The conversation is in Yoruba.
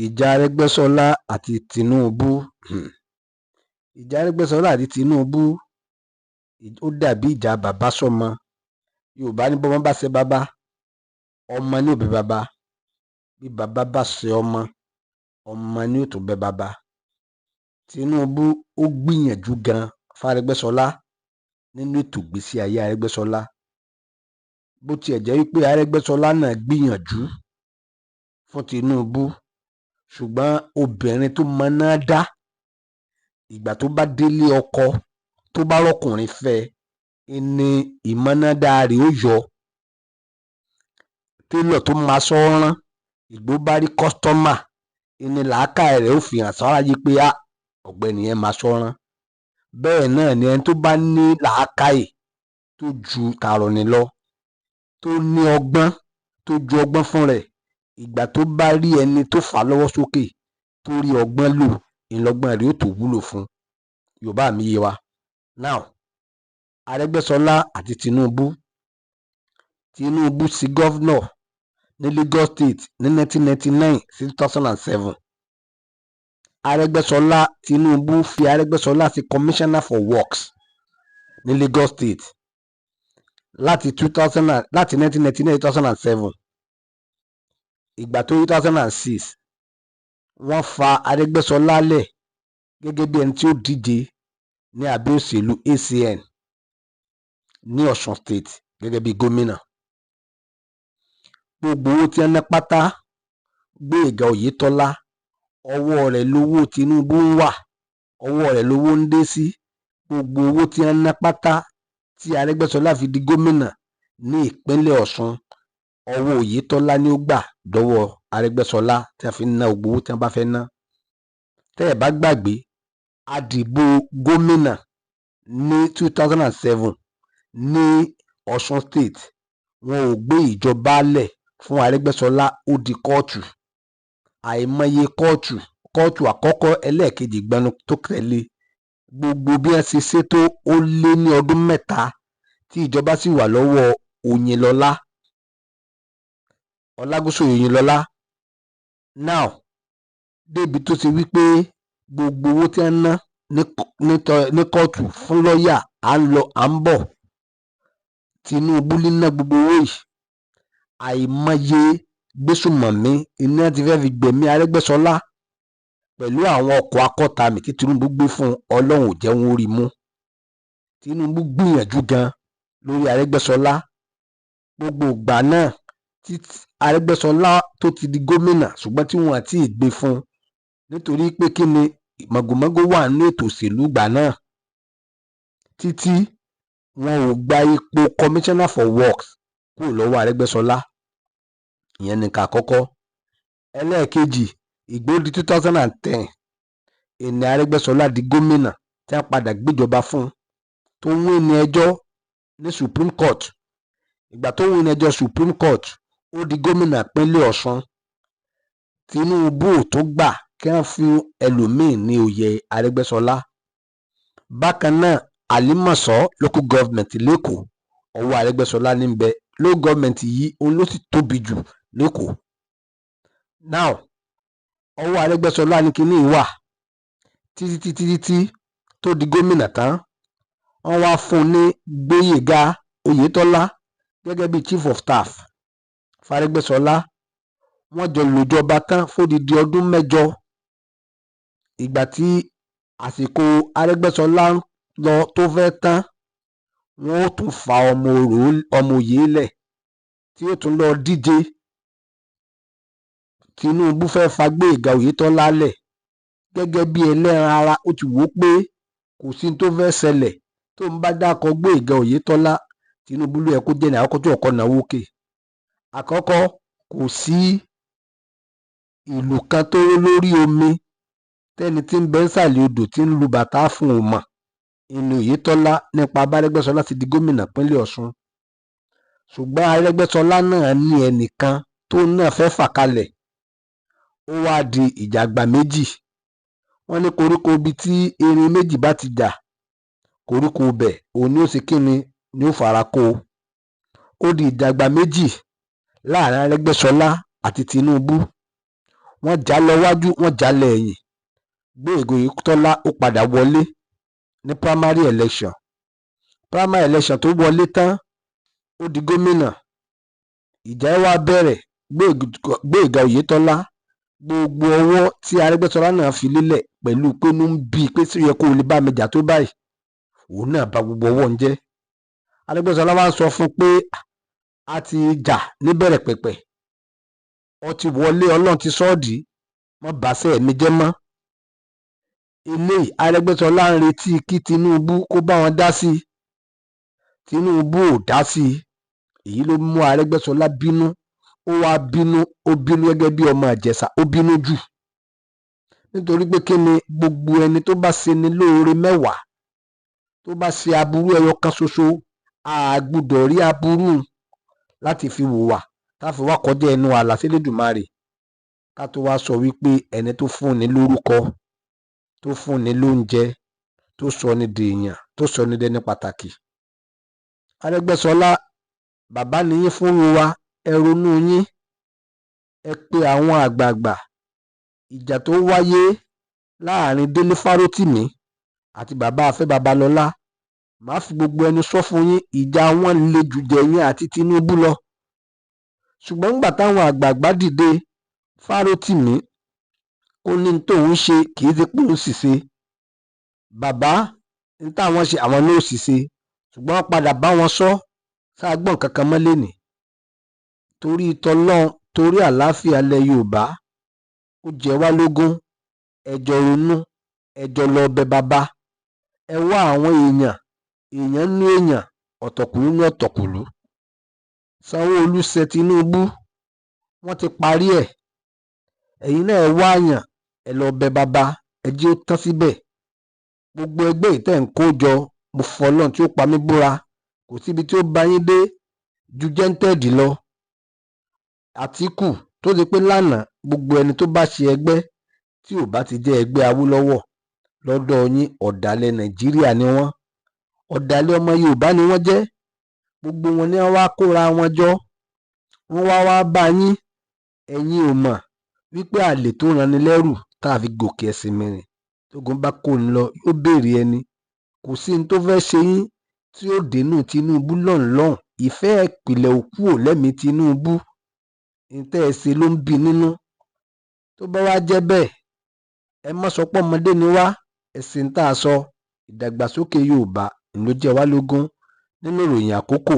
Ìjà Arẹ́gbẹ́ṣọlá àti Tinubu. Ìjà Arẹ́gbẹ́ṣọlá àti Tinubu, ó dàbí ìjà bàbá sọ́mọ. Yorùbá ní bọ́mọ bá ṣe bàbá, ọmọ ní ó bẹ bàbá. Bí bàbá bá ṣe ọmọ, ọmọ ní ó tún bẹ bàbá. Tinubu ó gbìyànjú gan f'Arẹ́gbẹ́ṣọlá nínú ètò ìgbésí ayé Arẹ́gbẹ́ṣọlá. Bó tiẹ̀ jẹ́ wípé Arẹ́gbẹ́ṣọlá náà gbìyànjú fún Tinubu, ṣùgbọ́n obìnrin tó mọná dá, ìgbà tó bá délé ọkọ, tó bá rọ́kùnrin fẹ́ ní ìmọ̀nàdá rẹ̀ ó yọ. Télọ̀ tó máa sọ rán, ìgbó bá rí customer ní làákàyè rẹ̀ ó fi hàn sáráyé pé á ọ̀gbẹ́ni yẹn máa sọ rán. Bẹ́ẹ̀ náà ni ẹni tó bá ní làákàyè tó ju tààrọ̀nì lọ, tó ní ọgbọ́n tó ju ọgbọ́n fún rẹ̀, ìgbà tó bá rí ẹni tó fà á lọ́wọ́ sókè, tó rí ọgbọ́n lò, ìlọgbọ́n rẹ̀ ó tó wúlò fún. Yorùbá mi yé wa. Now, Arẹ́gbẹ́ṣọlá àti Tinubu. Tinubu sí governor ní Lagos State ní 1999 sí 2007. Arẹ́gbẹ́ṣọlá, Tinubu fi Arẹ́gbẹ́ṣọlá sí commissioner for works ní Lagos State láti 2000, láti 1999 2007. Ìgbà tó 2006, wọ́n fa Arẹ́gbẹ́ṣọlá lẹ̀ gẹ́gẹ́ bí ẹni tí ó díje ní abẹ́ òṣèlú ACN ní Ọ̀ṣun State gẹ́gẹ́ bí gómìnà. Gbogbo owó tí wọ́n ná pátá, Gbóyèga Oyètọ́lá, ọwọ́ rẹ̀ lówó Tinubu ń wà, ọwọ́ rẹ̀ lówó ń dé sí. Gbogbo owó tí wọ́n ná pátá tí Arẹ́gbẹ́ṣọlá fi di gómìnà ní ìpínlẹ̀ Ọ̀ṣun, ọwọ́ Oyètọ́lá ni ó gbà dọ́wọ́ Arẹ́gbẹ́ṣọlá tí wọ́n fi ń ná gbogbo owó tí wọ́n bá fẹ́ ná. Tẹ́ ẹ̀ bá gbàgbé, a dìbò gómìnà ní 2007 ní Ọ̀ṣun State, wọn ò gbé ìjọba lẹ̀ fún Arẹ́gbẹ́ṣọlá, ó di kóòtù. Àìmọye kóòtù, kóòtù àkọ́kọ́, ẹlẹ́ẹ̀kejì, gbanu tó tẹ̀lé. Gbogbo bí wọ́n ṣe ṣètò, ó lé ní ọdún 3 tí ìjọba sì wà lọ́wọ́ Oyinlọ́lá, Ọlágúnsóyè Oyinlọ́lá. Now, débi tó ṣe wípé gbogbo owó tí wọ́n ná ní kóòtù fún lọ́ọ̀yà, à ń lọ à ń bọ̀, Tinubu ní ná gbogbo owó yìí. Àìmọye gbésùmọ̀mí iná ti fẹ́ fi gbẹ̀mí Arẹ́gbẹ́ṣọlá pẹ̀lú àwọn ọkọ̀ akọ́tamì tí Tinubu gbé fún. Ọlọ́run ò jẹ́ wọn ó rí mú. Tinubu gbìyànjú gan lórí Arẹ́gbẹ́ṣọlá. Gbogbo ìgbà náà tí Arẹ́gbẹ́ṣọlá tó ti di gómìnà, ṣùgbọ́n tí wọ́n àti gbé fún nítorí pé kí ni màgòmágó wà nínú ètò òṣèlú ìgbà náà, títí wọn ò gba ipò commissioner for works kúrò lọ́wọ́ Arẹ́gbẹ́ṣọlá. Ìyẹn nìkan àkọ́kọ́. Ẹlẹ́ẹ̀kejì, ìgbó di 2010, ìní Arẹ́gbẹ́ṣọlá di gómìnà tí wọ́n padà gbéjọba fún, tó ń wí ní ẹjọ́ ní Supreme Court. Ìgbà tó wí ní ẹjọ́ Supreme Court, ó di gómìnà ìpínlẹ̀ Ọ̀ṣun. Tinubu ò tó gbà kí wọ́n fún ẹlòmíín ní oyè Arẹ́gbẹ́ṣọlá. Bákan náà, Àlímọ̀ṣọ́ Local Government l'Ékòó, ọwọ́ Arẹ́gbẹ́ṣọlá ní bẹ. Local government yìí, òun ló sì tóbi jù l'Ékòó. Now, ọwọ́ Arẹ́gbẹ́ṣọlá ní kinní wà títí títí títí tó di gómìnà tán. Wọ́n wá fún un ní Gbóyèga Oyètọ́lá gẹ́gẹ́ bí chief of staff f'Arẹ́gbẹ́ṣọlá. Wọ́n jọ lòjọba tán fódìdí ọdún 8. Ìgbà tí àsìkò Arẹ́gbẹ́ṣọlá ń lọ tó fẹ́ tán, wọ́n ó tún fa ọmọ òye lẹ̀ tí ó tún lọ díje. Tinubu fẹ́ fa Gbóyèga Oyètọ́lá lẹ̀ gẹ́gẹ́ bí ẹlẹ́ran ara. Ó ti wò ó pé kò sí tó fẹ́ ṣẹlẹ̀ tó ń bá dákọ̀ Gbóyèga Oyètọ́lá. Tinubu ló yẹ kó jẹ́ ní àkọ́kọ́ tó ọkọ̀ náwó kè àkọ́kọ́. Kò sí ìlú kan tó lórí omi tẹ́ni tí ń bẹ nísàlẹ̀ odò tí ń lu bàtà fún un mọ̀ ìní Oyètọ́lá nípa b'Arẹ́gbẹ́ṣọlá ti di gómìnà pínlẹ̀ Ọ̀ṣun. Ṣùgbọ́n Arẹ́gbẹ́ṣọlá náà ní ẹnìkan tó náà fẹ́ fà kalẹ̀. Ó wáá di ìjàgbá méjì. Wọ́n ní koríko ibi tí erin méjì bá ti jà, koríko ibẹ̀ òun ni ó ṣe kíni ni ó fara kó. Ó di ìjàgbá méjì láàrin Arẹ́gbẹ́ṣọlá àti Tinubu. Wọ́n já lọ wájú, wọ́n já lọ ẹ̀yìn. Gbóyèga Oyètọ́lá ó padà wọlé ní primary election. Primary election tó wọlé tán, ó di gómìnà. Ìjà ẹ̀ wá bẹ̀rẹ̀. Gbóyèga Oyètọ́lá, gbogbo ọwọ́ tí Arẹ́gbẹ́ṣọlá náà fi lélẹ̀ pẹ̀lú pé inú ń bí i pé sí ó yẹ kó o lè bá mi jà tó báyìí, òun náà bà gbogbo ọwọ́ ń jẹ́. Arẹ́gbẹ́ṣọlá wá ń sọ fún un pé a ti jà níbẹ̀rẹ̀ pẹ̀pẹ̀, ọ ti wọlé, Ọlọ́run ti sọ ọ́ dì í, mọ́ bàṣẹ́ mi jẹ́ mọ́. Eléyìí Arẹ́gbẹ́ṣọlá ń retí kí Tinubu kó bá wọn dá sí i. Tinubu ò dá sí i. Èyí ló mú Arẹ́gbẹ́ṣọlá bínú. Ó wá bínú, ó bínú gẹ́gẹ́ bí ọmọ Ìjẹ̀ṣà, ó bínú jù, nítorí pé kí ni? Gbogbo ẹni tó bá ṣe ni lóore mẹ́wàá, tó bá ṣe aburú ẹyọ kan ṣoṣo, a gbọ́dọ̀ rí aburú láti fi hùwà tá a fi wá kọjá ẹnu ààlà sílédùmarè, ká tó wá sọ wípé ẹni tó fúnni lórúkọ, tó fúnni lóúnjẹ, tó sọ ni dèèyàn, tó sọ ni dẹni pàtàkì. Arẹ́gbẹ́ṣọlá, bàbá nìyín fún wa, ẹ ronú yín, ẹ pe àwọn àgbààgbà. Ìjà tó wáyé láàrin Délé Fárótìmí àti bàbá Afẹ́ Babalọ́lá, màá fi gbogbo ẹnu sọ fún yín, ìjà wọn le jù jẹ̀yìn àti Tinubu lọ. Ṣùgbọ́n nígbà táwọn àgbààgbà dìde, Fárótìmí ó ní tóun ṣe kì í ṣe pé òun sì ṣe bàbá ní táwọn ṣe, àwọn náà ò sì ṣe, ṣùgbọ́n wọ́n padà bá wọn sọ sáà gbọ́n kankan mọ́ lẹ́nìí. Torí tọlọ́run, torí àlàáfíà ilẹ̀ Yorùbá, ó jẹ wá lógún. Ẹjọ́ ronú, ẹjọ́ lọ bẹ bàbá, ẹ wá àwọn èèyàn, èèyàn nú èèyàn, ọ̀tọ̀kùlú ní ọ̀tọ̀kùlú. Sanwó-Olú ṣe Tinubu, wọ́n ti parí ẹ̀. Ẹ̀yin náà ẹ wá àyàn, ẹ lọ bẹ bàbá, ẹ jẹ́ ó tán síbẹ̀. Gbogbo ẹgbẹ́ ìtẹ̀ ń kó jọ, mo fọlọ́n tí ó pa mí búra, kò síbi tí ó bá yín dé ju jẹ́ńtẹ́ẹ̀dì lọ. Àtíkù tó ti pé lánàá, gbogbo ẹni tó bá ṣe ẹgbẹ́ tí ò bá ti jẹ́ ẹgbẹ́ Awólọ́wọ̀ lọ́dọ̀ yín, ọ̀dàlẹ̀ Nàìjíríà ni wọ́n, ọ̀dàlẹ̀ ọmọ Yorùbá ni wọ́n jẹ́. Gbogbo wọn ni wọ́n wá kóra wọn jọ, wọ́n wá wá bá yín. Ẹ̀yin ò mọ̀ wípé àlè tó ranni lẹ́rù tá a fi gòkè ẹ̀sìn mìrìn, tógun bá kó ni lọ, yóò béèrè ẹni. Kò sí ní tó fẹ́ ṣe yín tí ó dénú Tinubu lọ́hùn-lọ́hùn. Ìfẹ́ ìpìlẹ̀ òkú ò lẹ́mìí Tinubu ní tẹ́ ẹ ṣe ló ń bí nínú. Tó bá wá jẹ́ bẹ́ẹ̀, ẹ má sọ pé ọmọdé ni wá. Ẹ̀sìn tá a sọ, ìdàgbàsókè Yorùbá ló jẹ́ wá lógún nínú ìròyìn àkókò.